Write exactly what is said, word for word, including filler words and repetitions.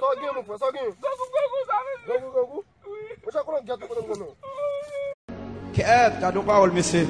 Sa w gen, mon frè, sa w gen? Grangou, grangou, sa, mesye. Grangou, grangou? Wi. Mwen, sa konnen gèt ou konnen konnen. Kèt, gad yon pawòl, mesye.